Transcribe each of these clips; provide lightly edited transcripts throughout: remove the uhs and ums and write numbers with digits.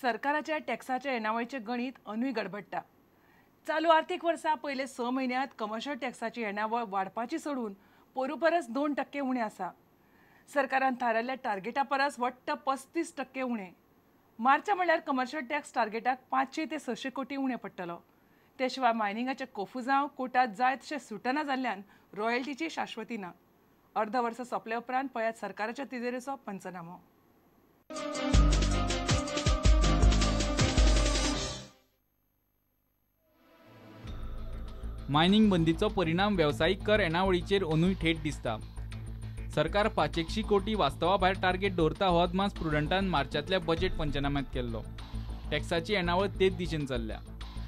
सरकाराच्या टॅक्साच्या येणावळीचें गणीत अनूय गडबडटा. चालू आर्थीक वर्सा पयले 6 म्हयन्यांत कमर्शियल टॅक्साची येणावळ वाडपाची सोडून पोरू परस 2% उणें आसा. सरकारान थारायल्ल्या टार्गेटा परस वट्ट 35% उणें. मार्चा म्हणल्यार कमर्शियल टॅक्स टार्गेटाक 500 ते 600 कोटी उणें पडटलो. ते शिवाय मायनिंगाचे कोफुजांव कोटात जाय तशें सुटना जाल्ल्यान रॉयल्टीची शाश्वती ना. अर्द वर्स सोंपले उपरांत पळयात सरकाराच्या तिजोरेचो पंचनामो. मायनिंग बंदीचो परिणाम वेवसायीक कर येणावळीचेर अंदूय थेट दिसता. सरकार 500 कोटी वास्तवा भायर टार्गेट दवरता हो अदमास प्रुडंटान मार्चांतल्या बजेट पंचनाम्यात केल्लो. टॅक्साची येणावळ तेच दिशेन चल्ल्या.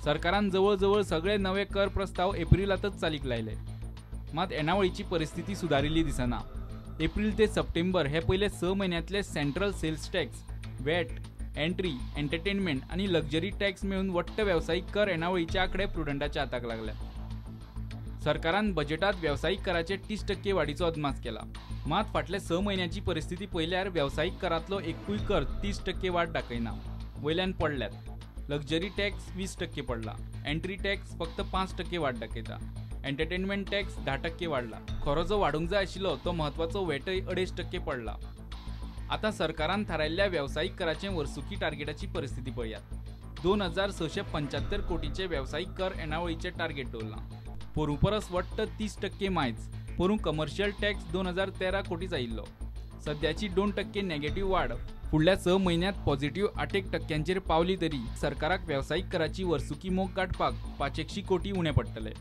सरकारान जवळ जवळ सगळे नवे कर प्रस्ताव एप्रिलांतच चालीक लायले. मात येणावळीची परिस्थिती सुदारिल्ली दिसना. एप्रील ते सप्टेंबर हे पयले 6 म्हयन्यांतले central sales tax, VAT, entry, entertainment आनी लक्झरी टॅक्स मेळून वट्ट वेवसायीक कर येणावळीचे आंकडे प्रुडंटाच्या हाताक लागले. सरकारान बजेटात वेवसायीक कराचे 30% वाडीचो अदमास केला. मात फाटले 6 म्हयन्याची परिस्थिती पळयल्यार वेवसायीक करांतलो एकूय कर 30% वाड दाखयना, वयल्यान पडल्यात. लक्झरी टॅक्स 20% पडला, एंट्री टॅक्स फक्त 5% वाड दाखयता, एंटरटेनमेंट टॅक्स 10% वाडला. खरो जो वाडूंक जाय आशिल्लो तो म्हत्वाचो वॅटय 2.5% पडला. आतां सरकारान थारायल्ल्या वेवसायीक कराचे वर्सुकी टार्गेटाची परिस्थिती पळयात. 2675 कोटीचे वेवसायीक कर येणावळीचें टार्गेट दवरलां. पोरूं परस वट्ट 30% मायज. पोरूं कमर्शियल टॅक्स 2013 कोटीच आयिल्लो. सद्याची 2% नेगेटिव्ह वाड फुडल्या 6 म्हयन्यांत पॉझिटिव्ह 8% पावली तरी सरकाराक वेवसायीक कराची वर्सुकी मोख गांठपाक 500 कोटी उणें पडटले.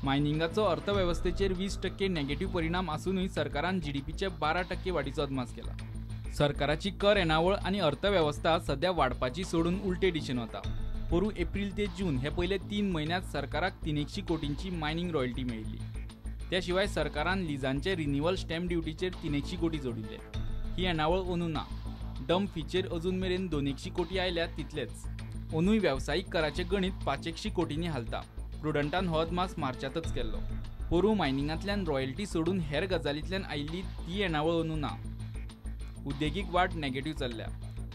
मायनिंगाचो अर्थवेवस्थेचेर 20% नेगेटिव्ह परिणाम आसूनय सरकारान जीडीपीचे 12% वाडीचो अदमास केला. सरकाराची कर येणावळ आनी अर्थवेवस्था सद्या वाडपाची सोडून उलटे दिशेन वता. पोरूं एप्रील ते जून हे पयले 3 म्हयन्यांत सरकाराक 300 कोटींची मायनिंग रॉयल्टी मेळिल्ली. त्या शिवाय सरकारान लिजांचे रिन्युअल स्टॅम्प ड्युटीचेर 300 कोटी जोडिल्ले. ही येणावळ अंदू ना. डम्प फीचेर अजून मेरेन 200 कोटी आयल्या तितलेच. अंदूय वेवसायीक कराचें गणीत 500 कोटींनी हालता. प्रुडंटान हो अदमास मार्चांतच केल्लो. पोरूं मायनिंगांतल्यान रॉयल्टी सोडून हेर गजालींतल्यान आयिल्ली ती येणावळ अंदू ना. उद्देगीक वाड नेगेटिव्ह चल्ल्या.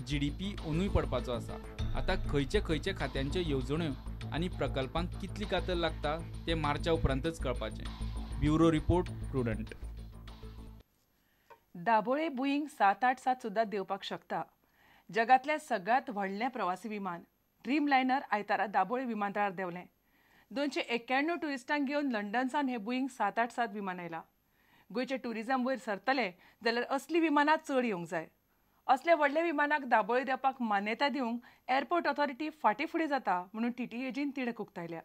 जीडीपी अंदूय पडपाचो आसा. आतां खंयचे खंयचे खात्यांच्यो येवजण्यो आनी प्रकल्पांक कितली कातर लागता तें मार्चा उपरांतच कळपाचें. Bureau report, Prudent. Dabolim Boeing 787 सुद्दां देंवपाक शकता. जगांतलें सगळ्यांत व्हडलें प्रवासी विमान ड्रीम लायनर आयतारा दाबोळे विमानतळार देंवलें. 291 ट्युरिस्टांक घेवन लंडनसावन हें बोईंग 787 विमान आयलां. गोंयचें ट्युरिजम वयर सरतलें जाल्यार असलीं विमानां चड येवंक जाय. असल्या व्हडल्या विमानाक दाबोळे देंवपाक मान्यताय दिवंक एअरपोर्ट ऑथॉरिटी फाटीं फुडें जाता म्हणून टीटीएजीन तिडक उक्तायल्या.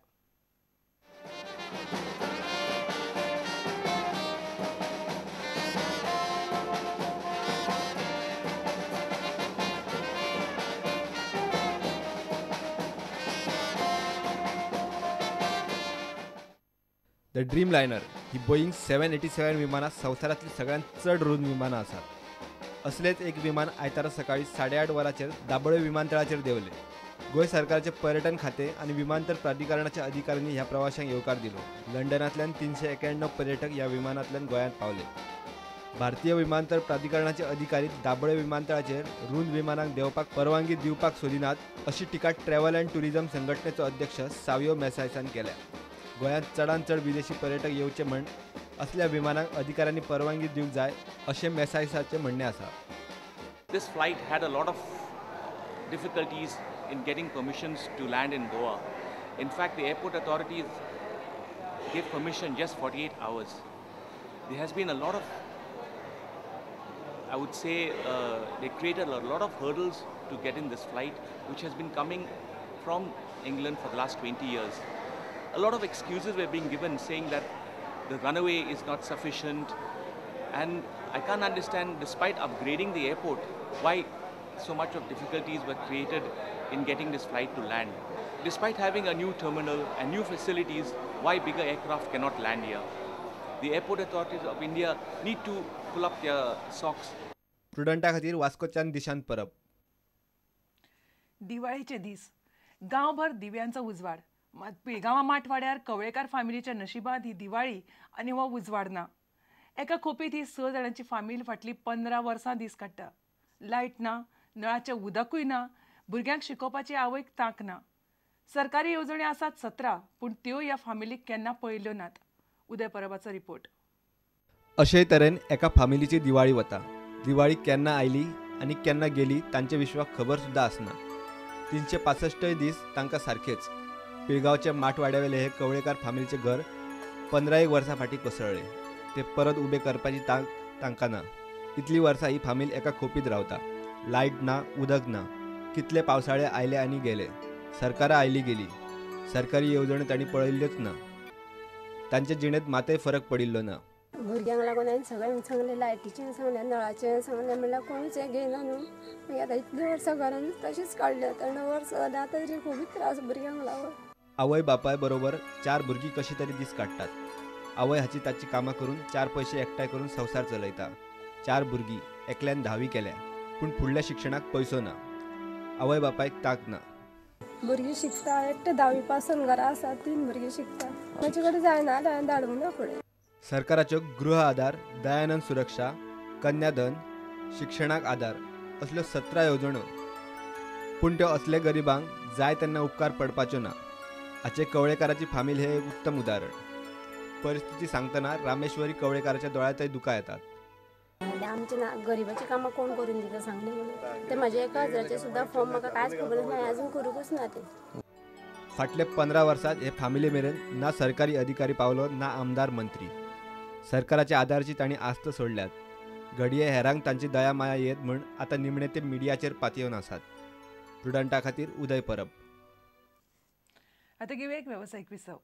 The dream liner he Boeing 787 विमानां संवसारांतली सगळ्यांत चड रूंद विमानां आसात. असलेच एक विमान आयतारा सकाळी 8:30 वरांचेर दाबोळे विमानतळाचेर देंवलें. गोंय सरकारचे पर्यटन खातें आनी विमानतळ प्राधिकरणाच्या अधिकाऱ्यांनी ह्या प्रवाशांक येवकार दिलो. लंडनांतल्यान 391 पर्यटक ह्या विमानांतल्यान गोंयांत पावले. भारतीय विमानतळ प्राधिकरणाचे अधिकारी दाबोळे विमानतळाचेर रूंद विमानांक देंवपाक परवानगी दिवपाक सोदिनात अशी टिका ट्रॅव्हल अँड टुरिझम संघटनेचो अध्यक्ष सावियो मेसायसान केल्या. गोंयांत चडांत चड विदेशी पर्यटक येवचे म्हण असल्या विमानांक अधिकाऱ्यांनी परवानगी दिवंक जाय अशें मेसायसाचें म्हणणें आसा. This flight had a lot of difficulties in getting permissions to land in Goa. In fact, the airport authorities gave permission just 48 hours. There has been a lot of, I would say, they created a lot of hurdles to get in this flight, which has been coming from England for the last 20 years. A lot of excuses were being given, saying that the runway is not sufficient, and I can't understand, despite upgrading the airport, why so much of difficulties were created in getting this flight to land. Despite having a new terminal and new facilities, why bigger aircraft cannot land here? The airport authorities of India need to pull up their socks. प्रुडंटा खातीर वास्कोच्यान दिशांत परब. दिवाळीचे दीस, गांवभर दिव्यांचो उजवाड. मात पिळगांवां माठवाड्यार कवळेकार फामिलीच्या नशिबांत ही दिवाळी आनी हो उजवाड ना. एका खोपीत ही 6 जाणांची फामील फाटलीं 15 वर्सां दीस काडटा. लायट ना, नळाचें उदकूय ना, भुरग्यांक शिकोवपाची आवयक तांक ना. सरकारी येवजण्यो आसात 17, पूण त्यो ह्या फामिलीक केन्ना पळयल्ल्यो नात. उदय परबाचो रिपोर्ट. अशे तरेन एका फामिलीची दिवाळी वता. दिवाळी केन्ना आयली आनी केन्ना गेली तांचे विश्वाक खबर सुद्दां आसना. 365 दीस तांकां सारकेच. पिळगांवच्या माठवाड्यावेले हे कवळेकार फामिलीचें घर 15 वर्सां फाटीं कोसळ्ळें. ते परत उबे करपाची तांक तांकां ना. इतली वर्सां ही फामील एका खोपीत रावता. लायट ना, उदक ना. कितले पावसाळे आयले आनी गेले, सरकारां आयली गेली, सरकारी येवजण्यो तांणी पळयल्ल्योच ना. तांचे जिणेंत मातय फरक पडिल्लो ना. भुरग्यांक लागून हांवें सगळ्यांक सांगलें, लायटीचें सांगलें, नळाचें सांगलें, म्हणल्यार कोणूच हें घेयना न्हू. मागीर आतां इतलीं वर्सां घरान तशीच काडली, आतां 9 वर्सां जालीं, आतां तरी खूबच त्रास भुरग्यांक लागून. आवय बापाय बरोबर 4 भुरगीं कशी तरी दीस काडटात. आवय हाची ताची कामां करून 4 पयशे एकठांय करून संवसार चलयता. 4 भुरगीं, एकल्यान 10वी केल्या, पूण फुडल्या शिक्षणाक पयसो ना. आवय बापायक तांक ना. भुरगीं शिकता, एकटें 10वी पासून घरा आसा, 3 भुरगीं शिकता. म्हजे कडेन जायना जाल्यार हांवें धाडूंक ना फुडें. सरकाराच्यो गृह आधार, दयानंद सुरक्षा, कन्याधन, शिक्षणाक आधार असल्यो 17 येवजण्यो, पूण त्यो असले गरिबांक जाय तेन्ना उपकार पडपाच्यो ना. हाचे कवळेकाराची फामील हे एक उत्तम उदाहरण. परिस्थिती सांगतना रामेश्वरी कवळेकाराच्या दोळ्यांतय दुकां येतात. आमचे ना गरिबाची कामां कोण करून दिता सांगलें म्हणून ते म्हजे 1000 सुद्दां फॉर्म म्हाका कांयच खबर ना, अजून करूंकच ना ते. फाटले 15 वर्सांत हे फामिली मेरेन ना सरकारी अधिकारी पावलो ना आमदार मंत्री. सरकाराच्या आदाराची तांणी आस्त सोडल्यात. घडये हेरांक तांची दया माया येत म्हूण आतां निमणे ते मिडियाचेर पातयेवन आसात. प्रुडंटा खातीर उदय परब. आतां घेवया एक वेवसायीक विसव.